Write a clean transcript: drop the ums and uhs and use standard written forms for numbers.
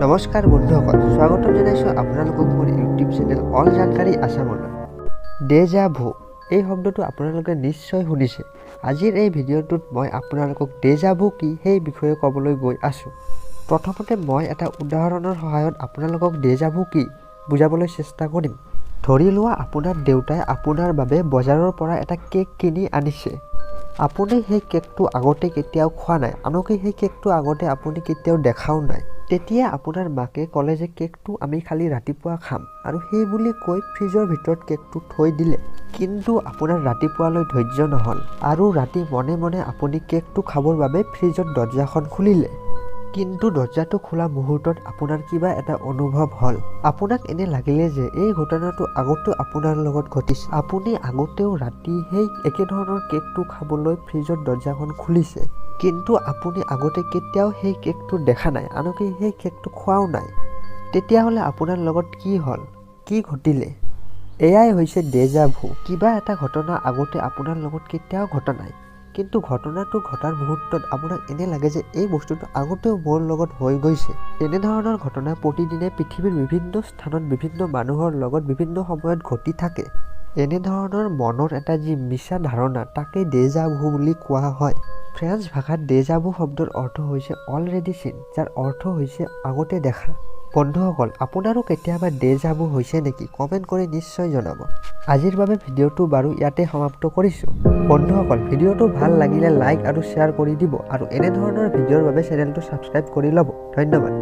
নমস্কাৰ বন্ধুসকল, স্বাগতম জনাইছোঁ আপোনালোকক মোৰ ইউটিউব চেনেল অল জানকাৰী আছামলৈ। ডেজা ভু, এই শব্দটো আপোনালোকে নিশ্চয় শুনিছে। আজিৰ এই ভিডিঅ'টোত মই আপোনালোকক ডেজা ভু কি সেই বিষয়ে ক'বলৈ গৈ আছোঁ। প্ৰথমতে মই এটা উদাহৰণৰ সহায়ত আপোনালোকক ডেজা ভু কি বুজাবলৈ চেষ্টা কৰিম। ধৰি লোৱা, আপোনাৰ দেউতাই আপোনাৰ বাবে বজাৰৰ পৰা এটা কেক কিনি আনিছে। আপুনি সেই কেকটো আগতে কেতিয়াও খোৱা নাই, আনকি সেই কেকটো আগতে আপুনি কেতিয়াও দেখাও নাই। তেতিয়া আপোনাৰ মাকে ক'লে যে কেকটো আমি খালি ৰাতিপুৱা খাম, আৰু সেই বুলি কৈ ফ্ৰিজৰ ভিতৰত কেকটো থৈ দিলে। কিন্তু আপোনাৰ ৰাতিপুৱালৈ ধৈৰ্য নহ'ল আৰু ৰাতি মনে মনে আপুনি কেকটো খাবৰ বাবে ফ্ৰিজৰ দৰ্জাখন খুলিলে। কিন্তু দৰ্জাটো খোলা মুহূৰ্তত আপোনাৰ কিবা এটা অনুভৱ হ'ল। আপোনাক এনে লাগিলে যে এই ঘটনাটো আগতেও আপোনাৰ লগত ঘটিছে। আপুনি আগতেও ৰাতি সেই একেধৰণৰ কেকটো খাবলৈ ফ্ৰিজৰ দৰ্জাখন খুলিছে, কিন্তু আপুনি আগতে কেতিয়াও সেই কেকটো দেখা নাই, আনকি সেই কেকটো খোৱাও নাই। তেতিয়াহ'লে আপোনাৰ লগত কি হ'ল, কি ঘটিলে? এয়াই হৈছে ডেজা ভু। কিবা এটা ঘটনা আগতে আপোনাৰ লগত কেতিয়াও ঘটা নাই, কিন্তু ঘটনাটো ঘটাৰ মুহূৰ্তত আপোনাক এনে লাগে যে এই বস্তুটো আগতেও মোৰ লগত হৈ গৈছে। এনেধৰণৰ ঘটনা প্ৰতিদিনে পৃথিৱীৰ বিভিন্ন স্থানত বিভিন্ন মানুহৰ লগত বিভিন্ন সময়ত ঘটি থাকে। এনেধৰণৰ মনৰ এটা যি মিছা ধাৰণা, তাকেই ডেজা ভু বুলি কোৱা হয়। ফ্ৰেঞ্চ ভাষাত ডেজা ভু শব্দৰ অৰ্থ হৈছে অলৰেডি চিন, যাৰ অৰ্থ হৈছে আগতে দেখা। বন্ধুসকল, আপোনাৰো কেতিয়াবা ডেজা ভু হৈছে নেকি? কমেণ্ট কৰি নিশ্চয় জনাব। আজিৰ বাবে ভিডিঅ'টো বাৰু ইয়াতে সমাপ্ত কৰিছোঁ। বন্ধুসকল, ভিডিঅ'টো ভাল লাগিলে লাইক আৰু শ্বেয়াৰ কৰি দিব আৰু এনেধৰণৰ ভিডিঅ'ৰ বাবে চেনেলটো ছাবস্ক্ৰাইব কৰি ল'ব। ধন্যবাদ।